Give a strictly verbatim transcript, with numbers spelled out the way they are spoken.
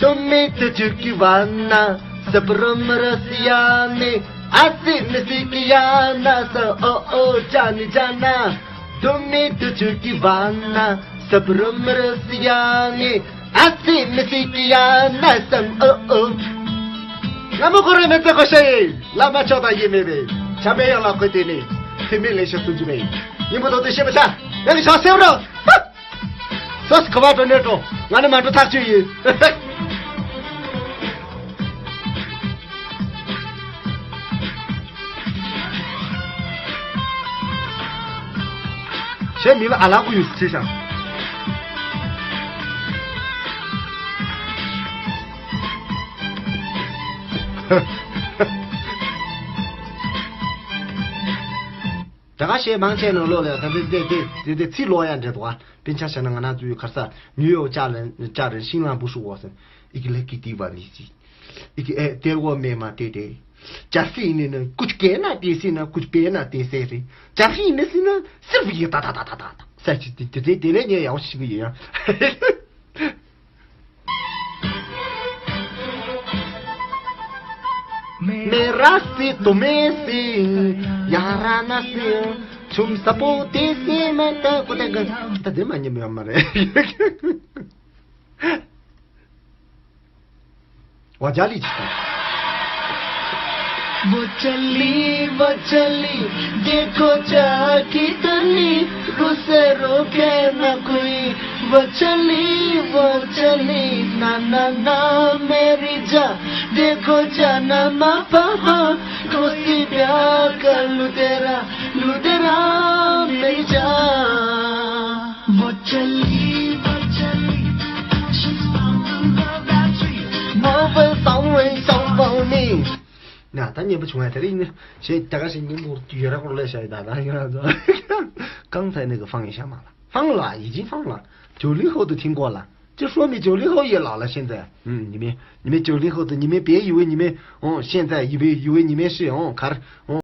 Dumi tujuki wana, sabrum rasiani, asi misiki yana sa o o jani jana. Dumi tujuki wana, sabrum rasiani, asi misiki yana sam o o. Ngamo kore mete ko shei, lama chota ye mebe. Chame ya la ko tene. Teme le sha tujume. Yimbo to te sheba cha. Ya ni cha se ro. སོ་སོ་ཁ་བ་འགྲོ་ནས་འགྲོ། ང་ནི་མ་འགྲོ་ཐག་ཆོད་ཡིན། ཞེས་མི་ལ་ཨ་ལགས་ཀུ་ཡུས་ཆེ་ཤང་། ད་ག་བཤད་མང་ཆེ་ནང་ལོག་ལ་ད་དེ་དེ་དེ་དེ་དེ་ཚིག་ལོག་ཡ་འདྲེ་འདུག་ཨ། དཔེ་ཆ་བཞག་ན་ང་ན་ཚོའི་ཁར་ས་ཉུ་ཡོག་ཅག་ལ་ཅག་རེ་ཤིང་ལང་བུ་ཧྲུག་འོག་ཟེར། ཨི་ཀི་ལེ་ཀི་ཏི་བ་ནི་སི། ཨི་ཀི་ཨེ་ཏེ་བོ་མེ་མ་ཏེ་ཏེ། ཅ་སི་ནི་ནི་ཀུ་ཅི་ཀེ་ན་ཏེ་སི་ན་ཀུ་ཅི་པེ་ན་ཏེ་སེ་རེ། ཅ་སི་ནི་སི་ན་སིར་བི་ཡི་ཏ་ཏ་ཏ་ཏ་ཏ་ས་ཅི་ཏི་ཏི་ཏི་ཏི་ལེ་ཉེ་ཡའོ་ཤི་གི་ཡ། मेरा से तुम्हें से याराना से तुम सपोते से मैं तो कुछ ता दे माने में हमारे वाजाली जी। वो चली, वो चली, देखो जा कितनी उसे रोके न कोई। वो चली, वो चली, ना, ना, ना, मेरी जा, देखो जा ना मापा, कोसी ब्याह कर लुदेरा, लुदेरा, मेरी जा। वो चली, वो चली, she's found the love that tree. Mobile phone, phone, phone, phone. ན་ད་ཉན་པ་བྱུང་ཡ་དེ་རིང་ནི་ཞེས་ད་ག་ཞིག་ཉིན་མོར་དུས་ཡོད་ར་སྐོར་ལས་བྱ་ཡི་ད་ད་ཡོད་ར་ཚོ། གང་ཚད་ནི་གི་ཕང་ཡི་ཤ་མ་ལ་ཕང་ལ་ཡི་ཅིང་ཕང་ལ་ཇོ་ལི་ཧོ་དུ་ཐིང་གོ་ལ་ཅི་ཧྲོ་མི་ཇོ་ལི་ཧོ་ཡི་ལ་ལ་ཤེན་ཙ་ཡ། ཉི་མེ་ཉི་མེ་ཇོ་ལི་ཧོ་དུ་ཉི་མེ་པེ་ཡི་བེ་ཉི་མེ་ཨོ་ཤེན་ཙ་ཡི་བེ་ཡི་བེ་ཉི་མེ་ཧྲི་ཨོ་གར་ཨོ།